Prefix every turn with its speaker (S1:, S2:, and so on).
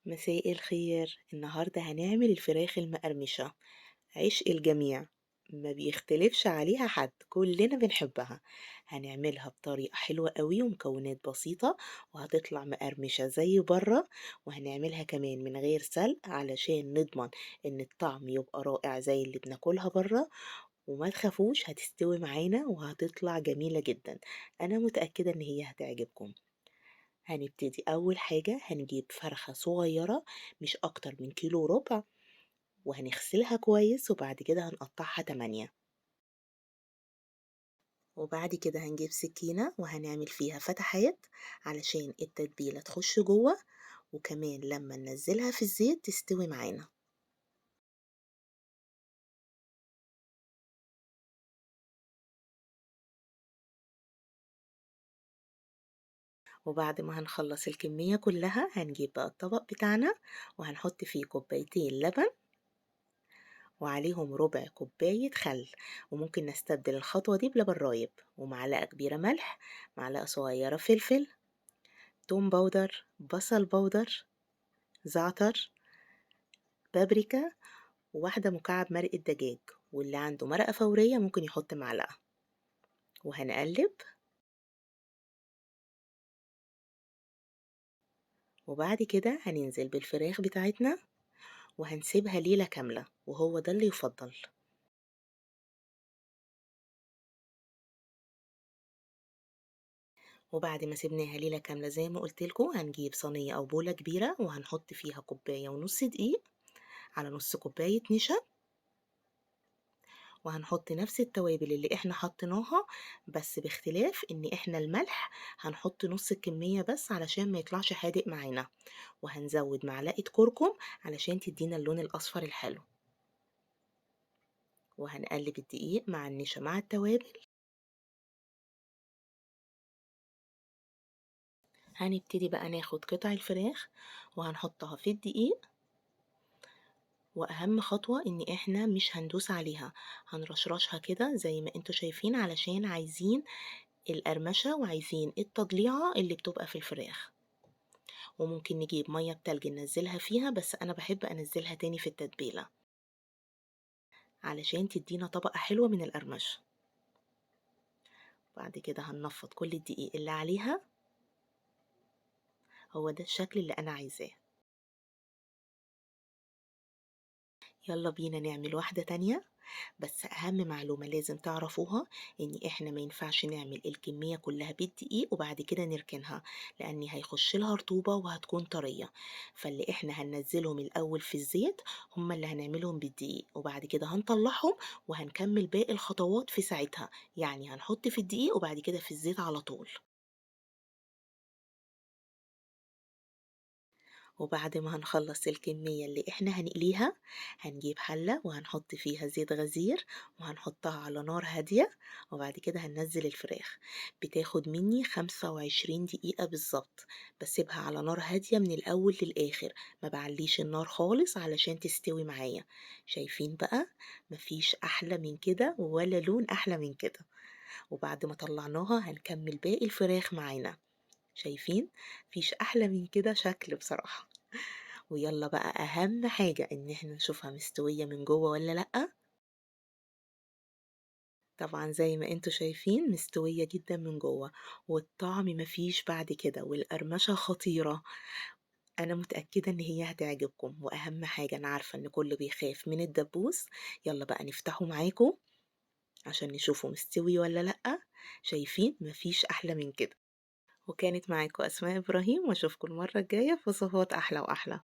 S1: مساء الخير. النهاردة هنعمل الفراخ المقرمشة، عشق الجميع، ما بيختلفش عليها حد، كلنا بنحبها. هنعملها بطريقة حلوة قوي ومكونات بسيطة، وهتطلع مقرمشة زي برا، وهنعملها كمان من غير سلق علشان نضمن ان الطعم يبقى رائع زي اللي بناكلها برا. وما تخافوش، هتستوي معانا وهتطلع جميلة جدا، انا متأكدة ان هي هتعجبكم. هنبتدي أول حاجة، هنجيب فرخة صغيرة مش أكتر من 1.25 كيلو، وهنغسلها كويس، وبعد كده هنقطعها 8. وبعد كده هنجيب سكينة وهنعمل فيها فتحات علشان التتبيلة تخش جوه، وكمان لما ننزلها في الزيت تستوي معانا. وبعد ما هنخلص الكمية كلها هنجيب بقى الطبق بتاعنا وهنحط فيه 2 كوباية لبن وعليهم ربع كوباية خل، وممكن نستبدل الخطوة دي بلبن رايب، ومعلقة كبيرة ملح، معلقة صغيرة فلفل، توم powder، بصل powder، زعتر، بابريكا، وواحدة مكعب مرقة دجاج، واللي عنده مرقة فورية ممكن يحط معلقة. وهنقلب. وبعد كده هننزل بالفراخ بتاعتنا وهنسيبها ليلة كاملة، وهو ده اللي يفضل. وبعد ما سيبناها ليلة كاملة زي ما قلت لكم، هنجيب صينية أو بولة كبيرة وهنحط فيها 1.5 كوباية دقيق على نص كوباية نشا، وهنحط نفس التوابل اللي احنا حطيناها، بس باختلاف ان احنا الملح هنحط نص الكمية بس علشان ما يطلعش حادق معانا، وهنزود معلقة كركم علشان تدينا اللون الأصفر الحلو. وهنقلب الدقيق مع النشا مع التوابل. هنبتدي بقى ناخد قطع الفراخ وهنحطها في الدقيق، واهم خطوة ان احنا مش هندوس عليها، هنرشرشها كده زي ما انتوا شايفين علشان عايزين القرمشة وعايزين التضليعة اللي بتبقى في الفراخ. وممكن نجيب مية بتلج ننزلها فيها، بس انا بحب انزلها تاني في التتبيلة علشان تدينا طبقة حلوة من القرمشة. بعد كده هننفض كل الدقيق اللي عليها. هو ده الشكل اللي انا عايزاه. يلا بينا نعمل واحدة تانية. بس اهم معلومة لازم تعرفوها ان احنا ما ينفعش نعمل الكمية كلها بالدقيق وبعد كده نركنها، لان هيخش لها رطوبة وهتكون طرية. فاللي احنا هننزلهم الاول في الزيت هم اللي هنعملهم بالدقيق، وبعد كده هنطلعهم وهنكمل باقي الخطوات في ساعتها، يعني هنحط في الدقيق وبعد كده في الزيت على طول. وبعد ما هنخلص الكمية اللي احنا هنقليها هنجيب حلة وهنحط فيها زيت غزير وهنحطها على نار هادية، وبعد كده هننزل الفراخ. بتاخد مني 25 دقيقة بالظبط، بسيبها على نار هادية من الأول للآخر، ما بعليش النار خالص علشان تستوي معايا. شايفين بقى؟ مفيش أحلى من كده ولا لون أحلى من كده. وبعد ما طلعناها هنكمل باقي الفراخ معانا. شايفين؟ مفيش أحلى من كده شكل بصراحة. ويلا بقى أهم حاجة إن احنا نشوفها مستوية من جوه ولا لأ. طبعا زي ما انتوا شايفين مستوية جدا من جوه، والطعم مفيش بعد كده، والقرمشة خطيرة. أنا متأكدة إن هي هتعجبكم. وأهم حاجة أنا عارفة إن كله بيخاف من الدبوس، يلا بقى نفتحه معاكم عشان نشوفه مستوي ولا لأ. شايفين؟ مفيش أحلى من كده. وكانت معاكم أسماء إبراهيم، وأشوفكم المرة الجاية في وصفات أحلى وأحلى.